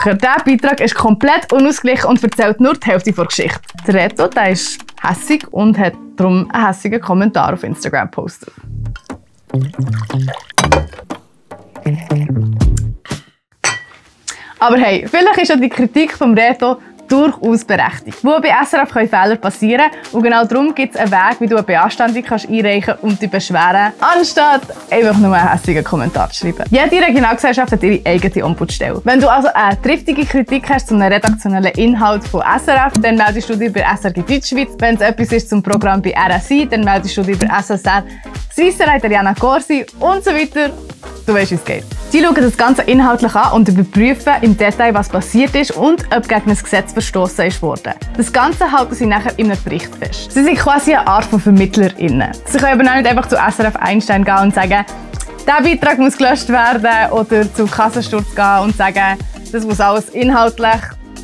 Dieser Beitrag ist komplett unausgeglichen und erzählt nur die Hälfte der Geschichte. Der Reto, der ist hässig und hat darum einen hässigen Kommentar auf Instagram gepostet. Aber hey, vielleicht ist ja die Kritik vom Reto durchaus berechtigt. Wo bei SRF können Fehler passieren und genau darum gibt es einen Weg, wie du eine Beanstandung einreichen kannst und dich beschweren, anstatt einfach nur einen hässigen Kommentar zu schreiben. Jede Regionalgesellschaft hat ihre eigene Ombudsstelle. Wenn du also eine triftige Kritik hast zu einem redaktionellen Inhalt von SRF, dann meldest du dich bei SRG Deutschschweiz. Wenn es etwas ist zum Programm bei RSI, dann meldest du dich bei SSR, Swisser Italiana Corsi und so weiter. Du weißt, wie es geht. Sie schauen das Ganze inhaltlich an und überprüfen im Detail, was passiert ist und ob gegen ein Gesetz verstoßen ist worden. Das Ganze halten sie nachher in einem Bericht fest. Sie sind quasi eine Art von VermittlerInnen. Sie können aber auch nicht einfach zu SRF Einstein gehen und sagen, dieser Beitrag muss gelöscht werden, oder zu Kassensturz gehen und sagen, das muss alles inhaltlich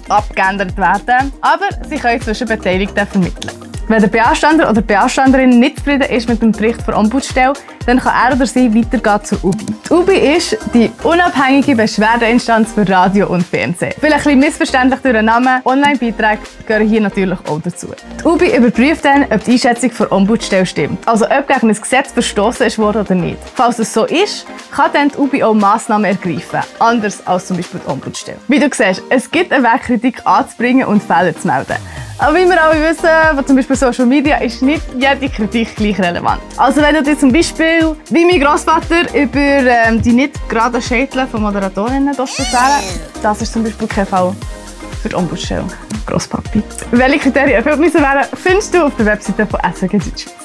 abgeändert werden. Aber sie können zwischen Beteiligten vermitteln. Wenn der Beanstander oder die Beanstanderin nicht zufrieden ist mit dem Bericht der Ombudsstelle, dann kann er oder sie weitergehen zur UBI. Die UBI ist die unabhängige Beschwerdeinstanz für Radio und Fernsehen. Vielleicht ein bisschen missverständlich durch den Namen, Online-Beiträge gehören hier natürlich auch dazu. Die UBI überprüft dann, ob die Einschätzung der Ombudsstelle stimmt, also ob gegen ein Gesetz verstoßen ist worden oder nicht. Falls es so ist, kann dann die UBI auch Massnahmen ergreifen, anders als zum Beispiel die Ombudsstelle. Wie du siehst, es gibt einen Weg, Kritik anzubringen und Fehler zu melden. Aber wie wir alle wissen, von zum Beispiel Social Media, ist nicht jede Kritik gleich relevant. Also wenn du dir zum Beispiel, wie mein Grossvater, über die nicht geraden Schädel von Moderatorinnen beschweren, das ist zum Beispiel kein Fall für die Ombudsstelle. Grosspapi. Welche Kriterien erfüllt müssen werden, findest du auf der Webseite von SRG Deutschschweiz.